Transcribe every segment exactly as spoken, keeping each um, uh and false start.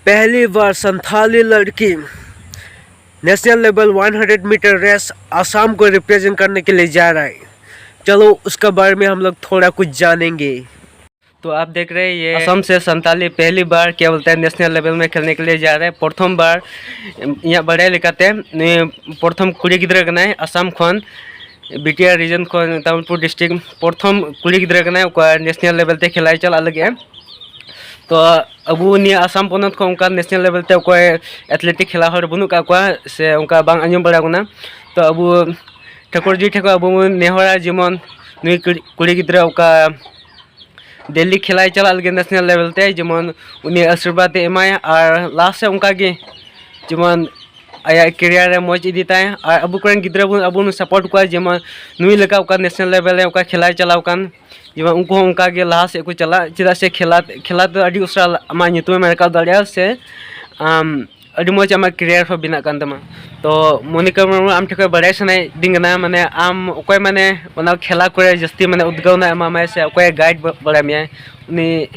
पहली बार संथाली लड़की national level one hundred metre race Assam को रिप्रेजेंट करने के लिए जा रहा है। चलो, उसके बारे में हम लोग थोड़ा कुछ जानेंगे। तो आप देख रहे हैं, ये असम से संताली पहली बार, क्या बोलते हैं, नेशनल लेवल में खेलने के लिए जा रहे हैं। प्रथम बार, ᱤᱧᱟᱹᱜ ᱵᱟᱲᱟᱭ ᱞᱮᱠᱟᱛᱮ, ᱱᱩᱭ ᱯᱨᱚᱛᱷᱚᱢ ᱠᱩᱲᱤ ᱜᱤᱫᱽᱨᱟᱹ ᱠᱟᱱᱟᱭ ᱟᱥᱟᱢ ᱠᱷᱚᱱ, ᱵᱤᱴᱤᱭᱟ ᱨᱤᱡᱚᱱ ᱠᱷᱚᱱ, ᱛᱟᱢᱤᱞᱯᱩᱨ ᱰᱤᱥᱴᱨᱤᱠᱴ, ᱯᱨᱚᱛᱷᱚᱢ ᱠᱩᱲᱤ ᱜᱤᱫᱽᱨᱟᱹ ᱠᱟᱱᱟᱭ ᱚᱠᱚᱭ ᱱᱮᱥᱱᱟᱞ ᱞᱮᱵᱮᱞ ᱛᱮ ᱠᱷᱮᱞᱟᱭ ᱪᱟᱞᱟᱜ ᱞᱟᱹᱜᱤᱫ᱾ ᱛᱚ ᱟᱵᱚ ᱱᱤᱭᱟᱹ ᱟᱥᱟᱢ ᱯᱚᱱᱚᱛ ᱠᱷᱚᱱ ᱚᱱᱠᱟ ᱱᱮᱥᱱᱟᱞ ᱞᱮᱵᱮᱞ ᱛᱮ ᱚᱠᱚᱭ ᱮᱛᱷᱞᱮᱴᱤᱠ ᱠᱷᱮᱞᱟ ᱦᱚᱲ ᱵᱟᱹᱱᱩᱜ ᱠᱟᱜ ᱠᱚᱣᱟ, ᱥᱮ ᱚᱱᱠᱟ ᱵᱟᱝ ᱟᱸᱡᱚᱢ ᱵᱟᱲᱟ ᱟᱠᱟᱱᱟ᱾ ᱛᱚ ᱟᱵᱚ ᱴᱷᱟᱹᱠᱩᱨ ᱡᱤ ᱴᱷᱮᱱ ᱠᱷᱚᱱ ᱟᱵᱚ ᱵᱚᱱ ᱱᱮᱦᱚᱨᱟ, ᱡᱮᱢᱚᱱ ᱱᱩᱭ ᱠᱩᱲᱤ, ᱠᱩᱲᱤ ᱜᱤᱫᱽᱨᱟᱹ ᱚᱠᱟ ᱫᱤᱞᱞᱤ ᱠᱷᱮᱞᱟᱭ ᱪᱟᱞᱟᱜ ᱞᱟᱹᱜᱤᱫ ᱱᱮᱥᱱᱟᱞ ᱞᱮᱵᱮᱞ ᱛᱮ, ᱡᱮᱢᱚᱱ ᱩᱱᱤ ᱟᱥᱤᱨᱵᱟᱫᱽ ᱮ ᱮᱢᱟᱭᱟ ᱟᱨ ᱞᱟᱦᱟ ᱥᱮᱫ ᱚᱱᱠᱟ ᱜᱮ ᱡᱮᱢᱚᱱ ᱟᱭᱟᱜ ᱠᱮᱨᱤᱭᱟᱨ ᱨᱮ ᱢᱚᱡᱽ ᱤᱫᱤ ᱛᱟᱭ᱾ ᱟᱨ ᱟᱵᱚ ᱠᱚᱨᱮᱱ ᱜᱤᱫᱽᱨᱟᱹ ᱵᱚᱱ, ᱟᱵᱚ ᱵᱚᱱ ᱥᱟᱯᱳᱨᱴ ᱠᱚᱣᱟ, ᱡᱮᱢᱚᱱ ᱱᱩᱭ ᱞᱮᱠᱟ ᱚᱠᱟ ᱱᱮᱥᱱᱟᱞ ᱞᱮᱵᱮᱞ ᱨᱮ ᱚᱠᱟ ᱠᱷᱮᱞᱟᱭ ᱪᱟᱞᱟᱣ ᱠᱟᱱ, ᱡᱮᱢᱚᱱ ᱩᱱᱠᱩ ᱦᱚᱸ ᱚᱱᱠᱟ ᱜᱮ ᱞᱟᱦᱟ ᱥᱮᱫ ᱠᱚ ᱪᱟᱞᱟᱜ᱾ ᱪᱮᱫᱟᱜ ᱥᱮ ᱠᱷᱮᱞᱟ, ᱠᱷᱮᱞᱟ ᱫᱚ ᱟᱹᱰᱤ ᱩᱥᱟᱹᱨᱟ ᱟᱢᱟᱜ ᱧᱩᱛᱩᱢᱮᱢ ᱨᱟᱠᱟᱵ ᱫᱟᱲᱮᱭᱟᱜᱼᱟ, ᱥᱮ ᱟᱢ ᱟᱹᱰᱤ ᱢᱚᱡᱽ ᱟᱢᱟᱜ ᱠᱮᱨᱤᱭᱟᱨ ᱦᱚᱸ ᱵᱮᱱᱟᱜ ᱠᱟᱱ ᱛᱟᱢᱟ᱾ ᱛᱚ ᱢᱚᱱᱤᱠᱟ ᱢᱩᱨᱢᱩ, ᱟᱢ ᱴᱷᱮᱱ ᱠᱷᱚᱱ ᱵᱟᱲᱟᱭ ᱥᱟᱱᱟᱭᱮᱫᱤᱧ ᱠᱟᱱᱟ, ᱢᱟᱱᱮ ᱟᱢ ᱚᱠᱚᱭ, ᱢᱟᱱᱮ ᱚᱱᱟ ᱠᱷᱮᱞᱟ ᱠᱚᱨᱮ ᱡᱟᱹᱥᱛᱤ ᱢᱟᱱᱮ ᱩᱫᱽᱜᱟᱹᱣᱱᱟ ᱮᱢᱟᱢᱟᱭ, ᱥᱮ ᱚᱠᱚᱭᱮ ᱜᱟᱭᱤᱰ ᱵᱟᱲᱟᱭ ᱢᱮᱭᱟᱭ, ᱩᱱᱤ,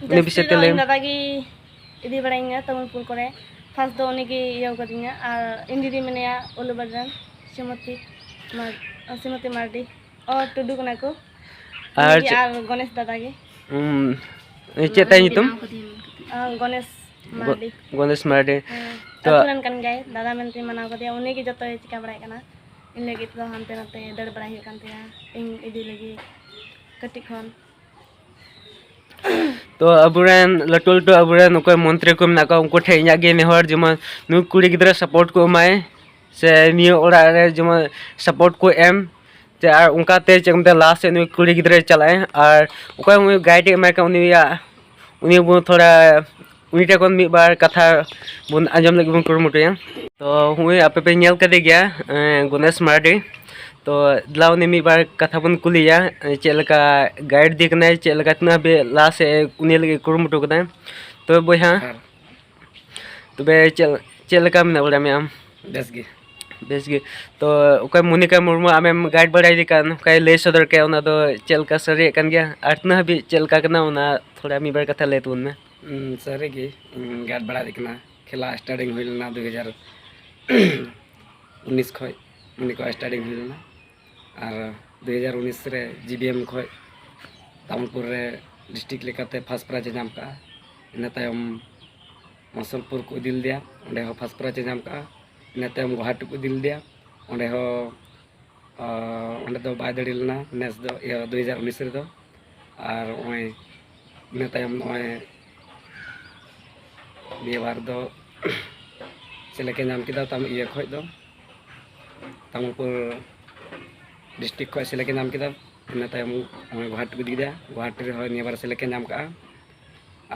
ᱩᱱᱤ ᱡᱟᱹᱥᱛᱤ ᱵᱤᱥᱚᱭ ᱛᱮ ᱫᱚ ᱞᱟᱹᱭ ᱤᱧ ᱢᱮ᱾ ᱫᱟᱫᱟ ᱜᱮ ᱤᱫᱤ ᱵᱟᱲᱟᱭᱤᱧᱟ ᱛᱟᱢᱩᱞᱯᱩᱨ ᱠᱚᱨᱮ᱾ ᱯᱷᱟᱥᱴ ᱫᱚ ᱩᱱᱤ ᱜᱮ ᱤᱭᱟᱹ ᱠᱟᱫᱤᱧᱟ, ᱟᱨ ᱤᱧ ᱫᱤᱫᱤ ᱢᱮᱱᱟᱭᱟ ᱩᱞᱩᱵᱟᱲ ᱨᱮᱱ, ᱥᱨᱤᱢᱚᱛᱤ ᱢᱟᱨ-, ᱥᱨᱤᱢᱚᱛᱤ ᱢᱟᱨᱰᱤ, ᱚ, ᱴᱩᱰᱩ ᱠᱟᱱᱟ ᱠᱚ᱾ ᱟᱨ ᱩᱱᱤ ᱜᱮ ᱪᱮᱫ ᱟᱨ ᱜᱚᱱᱮᱥ ᱫᱟᱫᱟ ᱜᱮ᱾ ᱩᱸ, ᱪᱮᱫ ᱛᱟᱭ ᱧᱩᱛᱩᱢ? ᱵᱮᱱᱟᱣ ᱠᱟᱫᱮᱭᱟ ᱢᱮᱱ ᱠᱟᱛᱮ᱾ ᱟᱨ ᱜᱚᱱᱮᱥ ᱜᱚ-, ᱢᱟᱨᱰᱤ᱾ ᱜᱚᱱᱮᱥ ᱢᱟᱨᱰᱤ᱾ ᱦᱮᱸ, ᱛᱚ ᱟᱹᱛᱩ ᱨᱮᱱ ᱠᱟᱱ ᱜᱮᱭᱟᱭ, ᱫᱟᱫᱟ ᱢᱮᱱᱛᱮᱧ ᱢᱟᱱᱟᱣ ᱠᱟᱫᱮᱭᱟ, ᱩᱱᱤ ᱜᱮ ᱡᱚᱛᱚᱭ ᱪᱤᱠᱟ ᱵᱟᱲᱟᱭᱮᱫ ᱠᱟᱱᱟ᱾ ᱤᱧ ᱞᱟᱹᱜᱤᱫ ᱫᱚ ᱦᱟᱱᱛᱮ ᱱᱟᱛᱮ ᱫᱟᱹᱲ ᱵᱟᱲᱟᱭ ᱦᱩᱭᱩᱜ ᱠᱟᱱ ᱛᱟᱭᱟ, ᱤᱧ ᱤᱫᱤ ᱞᱟᱹᱜᱤᱫ ᱠᱟᱹᱴᱤᱡ ᱠᱷᱚᱱ᱾ ᱛᱚ ᱟᱵᱚᱨᱮᱱ ᱞᱟᱹᱴᱩ ᱞᱟᱹᱴᱩ ᱟᱵᱚᱨᱮᱱ ᱚᱠᱚᱭ ᱢᱚᱱᱛᱨᱤ ᱠᱚ ᱢᱮᱱᱟᱜ ᱠᱚᱣᱟ, ᱩᱱᱠᱩ ᱴᱷᱮᱱ ᱤᱧᱟᱹᱜ ᱜᱮ ᱱᱮᱦᱚᱨ, ᱡᱮᱢᱚᱱ ᱱᱩᱭ ᱠᱩᱲᱤ ᱜᱤᱫᱽᱨᱟᱹ ᱥᱟᱯᱳᱨᱴ ᱠᱚ ᱮᱢᱟᱭ, ᱥᱮ ᱱᱤᱭᱟᱹ ᱚᱲᱟᱜ ᱨᱮ ᱡᱮᱢᱚᱱ ᱥᱟᱯᱳᱨᱴ ᱠᱚ ᱮᱢ, ᱡᱮ ᱟᱨ ᱚᱱᱠᱟᱛᱮ ᱪᱮᱫ ᱠᱚ ᱢᱮᱛᱟᱜᱼᱟ, ᱞᱟᱦᱟ ᱥᱮᱫ ᱱᱩᱭ ᱠᱩᱲᱤ ᱜᱤᱫᱽᱨᱟᱹᱭ ᱪᱟᱞᱟᱜᱼᱟᱭ᱾ ᱟᱨ ᱚᱠᱚᱭ ᱩᱱᱤ ᱜᱟᱭᱤᱰ ᱮ ᱮᱢᱟᱭ ᱠᱟᱱ, ᱩᱱᱤᱭᱟᱜ, ᱩᱱᱤ ᱵᱚᱱ ᱛᱷᱚᱲᱟ, ᱩᱱᱤ ᱴᱷᱮᱱ ᱠᱷᱚᱱ ᱢᱤᱫ ᱵᱟᱨ ᱠᱟᱛᱷᱟ ᱵᱚᱱ ᱟᱸᱡᱚᱢ ᱞᱟᱹᱜᱤᱫ ᱵᱚᱱ ᱠᱩᱨᱩᱢᱩᱴᱩᱭᱟ᱾ ᱛᱚ ᱦᱩᱭ ᱟᱯᱮ ᱯᱮ ᱧᱮᱞ ᱠᱟᱫᱮ ᱜᱮᱭᱟ, ᱮᱸ, ᱜᱚᱱᱮᱥ ᱢᱟᱨᱰᱤ᱾ ᱛᱚ ᱫᱮᱞᱟ ᱩᱱᱤ ᱢᱤᱫ ᱵᱟᱨ ᱠᱟᱛᱷᱟ ᱵᱚᱱ ᱠᱩᱞᱤᱭᱟ, ᱪᱮᱫ ᱞᱮᱠᱟ ᱜᱟᱭᱤᱰ ᱫᱤ ᱠᱟᱱᱟᱭ, ᱪᱮᱫ ᱞᱮᱠᱟ ᱛᱤᱱᱟᱹᱜ ᱦᱟᱹᱵᱤᱡ ᱞᱟᱦᱟ ᱥᱮᱫ ᱩᱱᱤ ᱞᱟᱹᱜᱤᱫ ᱠᱩᱨᱩᱢᱩᱴᱩ ᱠᱟᱫᱟᱭ᱾ ᱛᱚᱵᱮ ᱵᱚᱭᱦᱟ, ᱦᱮᱸ᱾ ᱛᱚᱵᱮ ᱪᱮᱫ, ᱪᱮᱫ ᱞᱮᱠᱟ ᱢᱮᱱᱟᱜ ᱵᱟᱲᱟ ᱢᱮᱭᱟ ᱟᱢ? ᱵᱮᱥ ᱜᱮ᱾ ᱵᱮᱥ ᱜᱮ᱾ ᱛᱚ ᱚᱠᱚᱭ ᱢᱚᱱᱤᱠᱟ ᱢᱩᱨᱢᱩ ᱟᱢᱮᱢ ᱜᱟᱭᱤᱰ ᱵᱟᱲᱟᱭᱮᱫᱮ ᱠᱟᱱ, ᱚᱠᱟᱭ ᱞᱟᱹᱭ ᱥᱚᱫᱚᱨ ᱠᱮᱫ, ᱚᱱᱟ ᱫᱚ ᱪᱮᱫ ᱞᱮᱠᱟ ᱥᱟᱹᱨᱤᱭᱟᱜ ᱠᱟᱱ ᱜᱮᱭᱟ? ᱟᱨ ᱛᱤᱱᱟᱹᱜ ᱦᱟᱹᱵᱤᱡ ᱪᱮᱫ ᱞᱮᱠᱟ ᱠᱟᱱᱟ, ᱚᱱᱟ ᱛᱷᱚᱲᱟ ᱢᱤᱫ ᱵᱟᱨ ᱠᱟᱛᱷᱟ ᱞᱟᱹᱭ ᱛᱟᱵᱚᱱ ᱢᱮ᱾ ᱩᱸ, ᱥᱟᱹᱨᱤᱜᱮ, ᱤᱧ ᱜᱟᱭᱤᱰ ᱵᱟᱲᱟᱭᱮᱫ ᱠᱟᱱᱟ᱾ ᱠᱷᱮᱞᱟ ᱥᱴᱟᱨᱴᱤᱝ ᱦᱩᱭ ᱞᱮᱱᱟ ᱫᱩ ᱦᱟᱡᱟᱨ ᱩᱱᱤᱥ ᱠᱷᱚᱡ, ᱩᱱᱤ ᱠᱷᱚᱡ ᱥᱴᱟᱨᱴᱤᱝ ᱦᱩᱭ ᱞᱮᱱᱟ᱾ ᱟᱨ ᱫᱩ ᱦᱟᱡᱟᱨ ᱩᱱᱤᱥ ᱨᱮ ᱡᱤ ᱵᱤ ᱮᱢ ᱠᱷᱚᱡ ᱛᱟᱢᱩᱞᱯᱩᱨ ᱨᱮ ᱰᱤᱥᱴᱨᱤᱠᱴ ᱞᱮᱠᱟᱛᱮ ᱯᱷᱟᱥᱴ ᱯᱨᱟᱭᱤᱡᱽ ᱮ ᱧᱟᱢ ᱠᱟᱜᱼᱟ᱾ ᱤᱱᱟᱹ ᱛᱟᱭᱚᱢ ᱢᱚᱥᱚᱞᱯᱩᱨ ᱠᱚ ᱤᱫᱤ ᱞᱮᱫᱮᱭᱟ, ᱚᱸᱰᱮ ᱦᱚᱸ ᱯᱷᱟᱥᱴ ᱯᱨᱟᱭᱤᱡᱽ ᱮ ᱧᱟᱢ ᱠᱟᱜᱼᱟ᱾ ᱤᱱᱟᱹ ᱛᱟᱭᱚᱢ ᱜᱳᱦᱟᱴᱤ ᱠᱚ ᱤᱫᱤ ᱞᱮᱫᱮᱭᱟ, ᱚᱸᱰᱮ ᱦᱚᱸ, ᱟᱨ ᱚᱸᱰᱮ ᱫᱚ ᱵᱟᱭ ᱫᱟᱲᱮ ᱞᱮᱱᱟ ᱱᱮᱥ ᱫᱚ, ᱤᱭᱟᱹ, ᱫᱩ ᱦᱟᱡᱟᱨ ᱩᱱᱤᱥ ᱨᱮᱫᱚ᱾ ᱟᱨ ᱱᱚᱜᱼᱚᱭ ᱤᱱᱟᱹ ᱛᱟᱭᱚᱢ ᱱᱚᱜᱼᱚᱭ ᱱᱤᱭᱟᱹ ᱵᱟᱨ ᱫᱚ ᱥᱮᱞᱮᱠ ᱮ ᱧᱟᱢ ᱠᱮᱫᱟ ᱛᱟᱢ ᱤᱭᱟᱹ ᱠᱷᱚᱡ ᱫᱚ, ᱛᱟᱢᱩᱞᱯᱩᱨ ᱰᱤᱥᱴᱨᱤᱠᱴ ᱠᱷᱚᱡ ᱥᱮᱞᱮᱠ ᱮ ᱧᱟᱢ ᱠᱮᱫᱟ᱾ ᱤᱱᱟᱹ ᱛᱟᱭᱚᱢ ᱱᱚᱜᱼᱚᱭ ᱜᱳᱦᱟᱴᱤ ᱠᱚ ᱤᱫᱤ ᱠᱮᱫᱟ, ᱜᱳᱦᱟᱴᱤ ᱨᱮᱦᱚᱸ ᱱᱤᱭᱟᱹ ᱵᱟᱨ ᱥᱮᱞᱮᱠ ᱮ ᱧᱟᱢ ᱠᱟᱜᱼᱟ᱾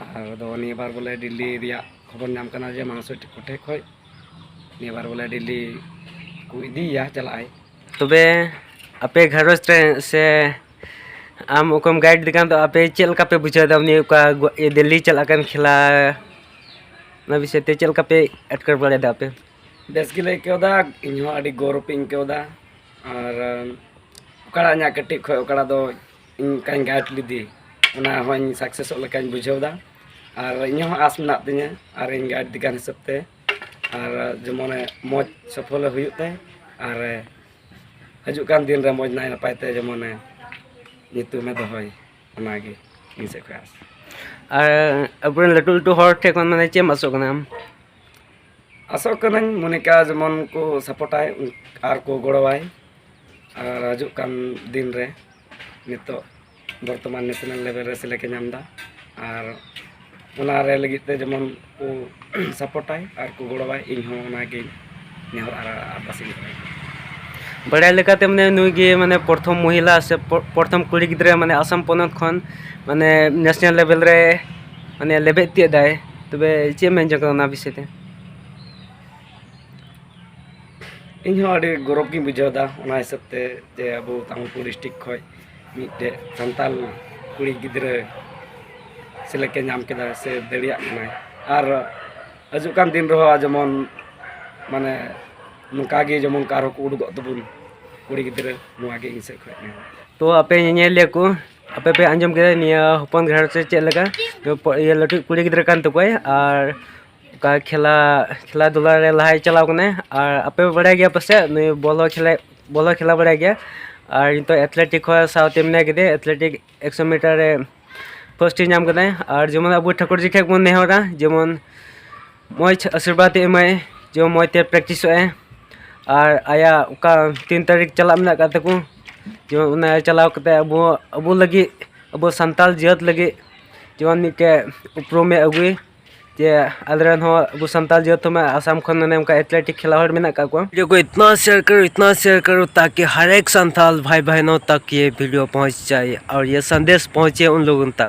ᱟᱨ ᱫᱚ ᱱᱤᱭᱟᱹ ᱵᱟᱨ ᱵᱚᱞᱮ ᱫᱤᱞᱞᱤ ᱨᱮᱭᱟᱜ ᱠᱷᱚᱵᱚᱨ ᱧᱟᱢ ᱠᱟᱱᱟ ᱡᱮ ᱢᱟᱦᱟᱥᱚᱭ ᱠᱚᱴᱷᱮᱡ ᱠᱷᱚᱡ ᱱᱤᱭᱟᱹ ᱵᱟᱨ ᱵᱚᱞᱮ ᱫᱤᱞᱞᱤ ᱠᱚ ᱤᱫᱤᱭᱮᱭᱟ, ᱪᱟᱞᱟᱜ ᱟᱭ᱾ ᱛᱚᱵᱮ ᱟᱯᱮ ᱜᱷᱟᱨᱚᱸᱡᱽ ᱨᱮ ᱥᱮ ᱟᱢ ᱚᱠᱚᱭᱮᱢ ᱜᱟᱭᱤᱰ ᱫᱮ ᱠᱟᱱ ᱫᱚ, ᱟᱯᱮ ᱪᱮᱫ ᱞᱮᱠᱟ ᱯᱮ ᱵᱩᱡᱷᱟᱹᱣ ᱮᱫᱟ ᱩᱱᱤ ᱚᱠᱟ ᱜᱚ-, ᱤᱭᱟᱹ ᱫᱤᱞᱞᱤ ᱪᱟᱞᱟᱜ ᱠᱟᱱ ᱠᱷᱮᱞᱟ, ᱚᱱᱟ ᱵᱤᱥᱚᱭ ᱛᱮ ᱪᱮᱫ ᱞᱮᱠᱟ ᱯᱮ ᱟᱴᱠᱟᱨ ᱵᱟᱲᱟᱭᱮᱫᱟ ᱟᱯᱮ? ᱵᱮᱥ ᱜᱮᱞᱮ ᱟᱹᱭᱠᱟᱹᱣ ᱮᱫᱟ, ᱤᱧ ᱦᱚᱸ ᱟᱹᱰᱤ ᱜᱚᱨᱚᱵᱽ ᱤᱧ ᱟᱹᱭᱠᱟᱹᱣ ᱮᱫᱟ᱾ ᱟᱨ ᱚᱠᱟᱴᱟᱜ ᱤᱧᱟᱹᱜ ᱠᱟᱹᱴᱤᱡ ᱠᱷᱚᱡ ᱚᱠᱟᱴᱟᱜ ᱫᱚ ᱤᱧ ᱚᱱᱠᱟᱧ ᱜᱟᱭᱤᱰ ᱞᱮᱫᱮ, ᱚᱱᱟ ᱦᱚᱸᱧ ᱥᱟᱠᱥᱮᱥᱚᱜ ᱞᱮᱠᱟᱧ ᱵᱩᱡᱷᱟᱹᱣ ᱮᱫᱟ᱾ ᱟᱨ ᱤᱧᱟᱹᱜ ᱦᱚᱸ ᱟᱥ ᱢᱮᱱᱟᱜ ᱛᱤᱧᱟᱹ, ᱟᱨ ᱤᱧ ᱜᱟᱭᱤᱰ ᱫᱮ ᱠᱟᱱ ᱦᱤᱥᱟᱹᱵ ᱛᱮ, ᱟᱨ ᱡᱮᱢᱚᱱᱮ ᱢᱚᱡᱽ ᱥᱚᱯᱷᱚᱞᱮ ᱦᱩᱭᱩᱜ ᱛᱟᱭ, ᱟᱨ ᱦᱤᱡᱩᱜ ᱠᱟᱱ ᱫᱤᱱ ᱨᱮ ᱢᱚᱡᱽ ᱱᱟᱭ ᱱᱟᱯᱟᱭ ᱛᱮ ᱡᱮᱢᱚᱱᱮ ᱧᱩᱛᱩᱢᱮ ᱫᱚᱦᱚᱭ, ᱚᱱᱟᱜᱮ ᱤᱧ ᱥᱮᱫ ᱠᱷᱚᱡ ᱟᱥ᱾ ᱟᱨ ᱟᱵᱚᱨᱮᱱ ᱞᱟᱹᱴᱩ ᱞᱟᱹᱴᱩ ᱦᱚᱲ ᱴᱷᱮᱱ ᱠᱷᱚᱱ ᱢᱟᱱᱮ ᱪᱮᱫ ᱮᱢ ᱟᱥᱚᱜ ᱠᱟᱱᱟ ᱟᱢ? ᱟᱥᱚᱜ ᱠᱟᱹᱱᱟᱹᱧ ᱢᱚᱱᱤᱠᱟ ᱡᱮᱢᱚᱱ ᱠᱚ ᱥᱟᱯᱳᱨᱴᱟᱭ ᱟᱨ ᱠᱚ ᱜᱚᱲᱚᱣᱟᱭ, ᱟᱨ ᱦᱤᱡᱩᱜ ᱠᱟᱱ ᱫᱤᱱ ᱨᱮ ᱱᱤᱛᱚᱜ ᱵᱚᱨᱛᱚᱢᱟᱱ ᱱᱮᱥᱱᱟᱞ ᱞᱮᱵᱮᱞ ᱨᱮ ᱥᱮᱞᱮᱠ ᱮ ᱧᱟᱢ ᱮᱫᱟ, ᱟᱨ ᱚᱱᱟ ᱨᱮ ᱞᱟᱹᱜᱤᱫ ᱛᱮ ᱡᱮᱢᱚᱱ ᱠᱚ ᱥᱟᱯᱳᱨᱴᱟᱭ ᱟᱨ ᱠᱚ ᱜᱚᱲᱚᱣᱟᱭ, ᱤᱧ ᱦᱚᱸ ᱚᱱᱟᱜᱮ ᱱᱮᱦᱚᱨ ᱟᱨ ᱟᱨᱫᱟᱥ ᱤᱧ ᱫᱚᱦᱚᱭᱟ᱾ ᱵᱟᱲᱟᱭ ᱞᱮᱠᱟᱛᱮ ᱢᱟᱱᱮ ᱱᱩᱭ ᱜᱮ ᱢᱟᱱᱮ ᱯᱨᱚᱛᱷᱚᱢ ᱢᱚᱦᱤᱞᱟ ᱥᱮ ᱯᱨᱚ-, ᱯᱨᱚᱛᱷᱚᱢ ᱠᱩᱲᱤ ᱜᱤᱫᱽᱨᱟᱹ ᱢᱟᱱᱮ ᱟᱥᱟᱢ ᱯᱚᱱᱚᱛ ᱠᱷᱚᱱ ᱢᱟᱱᱮ ᱱᱮᱥᱱᱟᱞ ᱞᱮᱵᱮᱞ ᱨᱮ ᱢᱟᱱᱮ ᱞᱮᱵᱮᱫ ᱛᱤᱭᱳᱜ ᱫᱟᱭ᱾ ᱛᱚᱵᱮ ᱪᱮᱫ ᱮᱢ ᱢᱮᱱ ᱡᱚᱝ ᱠᱟᱱᱟ ᱚᱱᱟ ᱵᱤᱥᱚᱭ ᱛᱮ? ᱤᱧ ᱦᱚᱸ ᱟᱹᱰᱤ ᱜᱚᱨᱚᱵᱽ ᱜᱤᱧ ᱵᱩᱡᱷᱟᱹᱣ ᱮᱫᱟ ᱚᱱᱟ ᱦᱤᱥᱟᱹᱵ ᱛᱮ, ᱡᱮ ᱟᱵᱚ ᱛᱟᱢᱩᱞᱯᱩᱨ ᱰᱤᱥᱴᱨᱤᱠᱴ ᱠᱷᱚᱡ ᱢᱤᱫᱴᱮᱡ ᱥᱟᱱᱛᱟᱞ ᱠᱩᱲᱤ ᱜᱤᱫᱽᱨᱟᱹ ᱥᱮᱞᱮᱠ ᱮ ᱧᱟᱢ ᱠᱮᱫᱟ ᱥᱮ ᱫᱟᱲᱮᱭᱟᱜ ᱠᱟᱱᱟᱭ᱾ ᱟᱨ ᱦᱤᱡᱩᱜ ᱠᱟᱱ ᱫᱤᱱ ᱨᱮᱦᱚᱸ ᱡᱮᱢᱚᱱ ᱢᱟᱱᱮ ᱱᱚᱝᱠᱟ ᱜᱮ ᱡᱮᱢᱚᱱ ᱟᱨᱦᱚᱸ ᱠᱚ ᱩᱰᱩᱠᱚᱜ ᱛᱟᱵᱚᱱ ᱠᱩᱲᱤ ᱜᱤᱫᱽᱨᱟᱹ, ᱱᱚᱣᱟ ᱜᱮ ᱤᱧ ᱥᱮᱫ ᱠᱷᱚᱡ ᱱᱮᱦᱚᱨ᱾ ᱛᱚ ᱟᱯᱮ ᱧᱮᱧᱮᱞᱤᱭᱟᱹ ᱠᱚ, ᱟᱯᱮ ᱯᱮ ᱟᱸᱡᱚᱢ ᱠᱮᱫᱟ ᱱᱤᱭᱟᱹ ᱦᱚᱯᱚᱱ ᱜᱷᱟᱨᱚᱸᱡᱽ ᱨᱮ ᱪᱮᱫ ᱞᱮᱠᱟ ᱱᱤᱭᱟᱹ ᱯᱚ- ᱤᱭᱟᱹ ᱞᱟᱹᱴᱩ ᱠᱩᱲᱤ ᱜᱤᱫᱽᱨᱟᱹ ᱠᱟᱱ ᱛᱟᱠᱚᱣᱟᱭ, ᱟᱨ ᱚᱠᱟ ᱠᱷᱮᱞᱟ ᱠᱷᱮᱞᱟ ᱫᱷᱩᱞᱟ ᱨᱮ ᱞᱟᱦᱟᱭ ᱪᱟᱞᱟᱣ ᱠᱟᱱᱟᱭ᱾ ᱟᱨ ᱟᱯᱮ ᱯᱮ ᱵᱟᱲᱟᱭ ᱜᱮᱭᱟ ᱯᱟᱥᱮᱡ ᱱᱩᱭ ᱵᱚᱞ ᱦᱚᱸ ᱠᱷᱮᱞᱟ ᱵᱚᱞ ᱦᱚᱸ ᱠᱷᱮᱞᱟ ᱵᱟᱲᱟᱭ ᱜᱮᱭᱟ᱾ ᱟᱨ ᱱᱤᱛᱚᱜ ᱮᱛᱷᱞᱮᱴᱤᱠ ᱦᱚᱸ ᱥᱟᱶᱛᱮ ᱢᱮᱱᱟᱭ ᱠᱮᱫᱮ, ᱮᱛᱷᱞᱮᱴᱤᱠ ᱮᱠᱥᱚ ᱢᱤᱴᱟᱨ ᱨᱮ ᱯᱷᱟᱨᱥᱴ ᱮ ᱧᱟᱢ ᱠᱟᱫᱟᱭ᱾ ᱟᱨ ᱡᱮᱢᱚᱱ ᱟᱵᱚ ᱴᱷᱟᱹᱠᱩᱨ ᱡᱤ ᱴᱷᱮᱱ ᱵᱚᱱ ᱱᱮᱦᱚᱨᱟ, ᱡᱮᱢᱚᱱ ᱢᱚᱡᱽ ᱟᱥᱤᱨᱵᱟᱫᱽ ᱮ ᱮᱢᱟᱭ, ᱡᱮᱢᱚᱱ ᱢᱚᱡᱽ ᱛᱮ ᱯᱨᱮᱠᱴᱤᱥᱚᱜ ᱟᱭ᱾ ᱟᱨ ᱟᱭᱟᱜ ᱚᱠᱟ ᱛᱤᱱ ᱛᱟᱹᱨᱤᱠᱷ ᱪᱟᱞᱟᱜ ᱢᱮᱱᱟᱜ ᱟᱠᱟᱫ ᱛᱟᱠᱚ, ᱡᱮᱢᱚᱱ ᱚᱱᱟ ᱪᱟᱞᱟᱣ ᱠᱟᱛᱮ ᱟᱵᱚ ᱟᱵᱚ ᱞᱟᱹᱜᱤᱫ, ᱟᱵᱚ ᱥᱟᱱᱛᱟᱲ ᱡᱟᱹᱛ ᱞᱟᱹᱜᱤᱫ ᱡᱮᱢᱚᱱ ᱢᱤᱫᱴᱮᱡ ᱩᱯᱨᱩᱢ ᱮ ᱟᱹᱜᱩᱭ, ᱡᱮ ᱟᱞᱮ ᱨᱮᱱ ᱦᱚᱸ ᱟᱵᱚ ᱥᱟᱱᱛᱟᱲ ᱡᱟᱹᱛ ᱦᱚᱸ ᱟᱥᱟᱢ ᱠᱷᱚᱱ ᱢᱟᱱᱮ ᱚᱱᱠᱟ ᱮᱛᱷᱞᱮᱴᱤᱠ ᱠᱷᱮᱞᱟᱲ ᱢᱮᱱᱟᱜ ᱟᱠᱟᱫ ᱠᱚᱣᱟ᱾ वीडियो को इतना शेयर करो, इतना शेयर करो, ताकि हर एक संथाल भाई बहनों तक ये वीडियो पहुंच जाए और ये संदेश पहुंचे उन लोगों तक।